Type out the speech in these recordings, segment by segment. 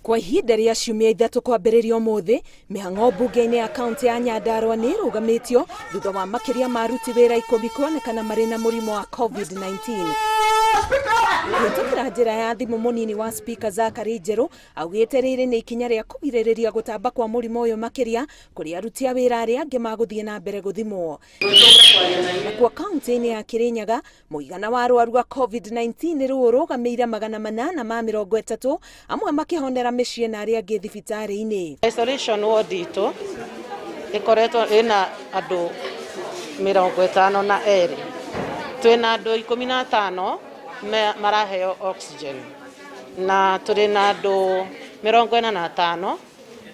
Kwa ihinda rĩa ciumia ithatũ kwambĩrĩria ũmũthĩ, mĩhang'o mbunge-inĩ ya kaunti ya Nyandarua nĩ ĩrũgamĩtio thutha wa makĩria ma aruti wĩra ikũmi kuonekana marĩ na mũrimũ wa COVID-19. Kũhĩtũkĩra njĩra ya thimũ mũnini wa Spika Zachary Njerũ augĩte rĩrĩ nĩ ikinya rĩa kũgirĩrĩria gũtamba kwa mũrimũ ũyũ makĩria kũrĩ aruti a wĩra arĩa angĩ magũthiĩ na mbere gũthimwo. Nakuo kaunti-inĩ ya Kirinyaga Mũigana wa arwaru a COVID-19 rĩu ũrũgamĩire 830, amwe makĩhonera mĩciĩ na arĩa angĩ thibitarĩ-inĩ. Isolation ward itũ ĩkoretwo ĩna andũ 52. Twĩna andũ 15 maraheo oxygen na tũrĩ na andũ 45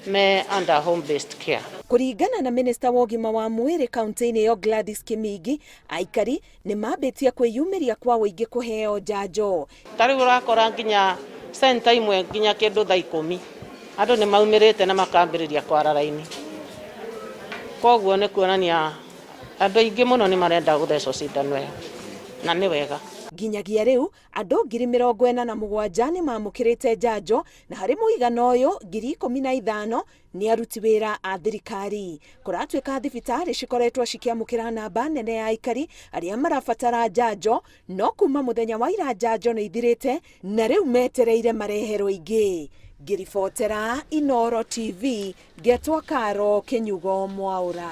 me under home based care. Kũringana na minista wa ũgima wa mwĩrĩ kaunti-inĩ ĩyo Gladys Kĩmingi, aikari nĩ mambĩtie kwĩyumĩria kwa ũingĩ kũheo njanjo. Ta rĩu ũrakora nginya center imwe nginya kĩndũ thaa 10 andũ nĩ maumĩrĩte na makambĩrĩria kwara raini. Koguo nĩ kuonania andũ aingĩ mũno nĩ marenda gũthecwo cindano ĩyo na nĩ wega. Nginyagia rĩu andũ 47,000 nĩ mamũkĩrĩte njanjo na harĩ mũigana ũyũ 15,000 nĩ aruti wĩra a thirikari. Kũratuĩka thibitarĩ cikoretwo cikĩamũkĩra namba nene ya aikari arĩa marabatara njanjo, no kuma mũthenya wa ira njanjo nĩ ithirĩte na rĩu metereire mareherwo ingĩ. Ngĩribotera Inooro TV, ngetwo Karo Kĩnyugo Mwaũra.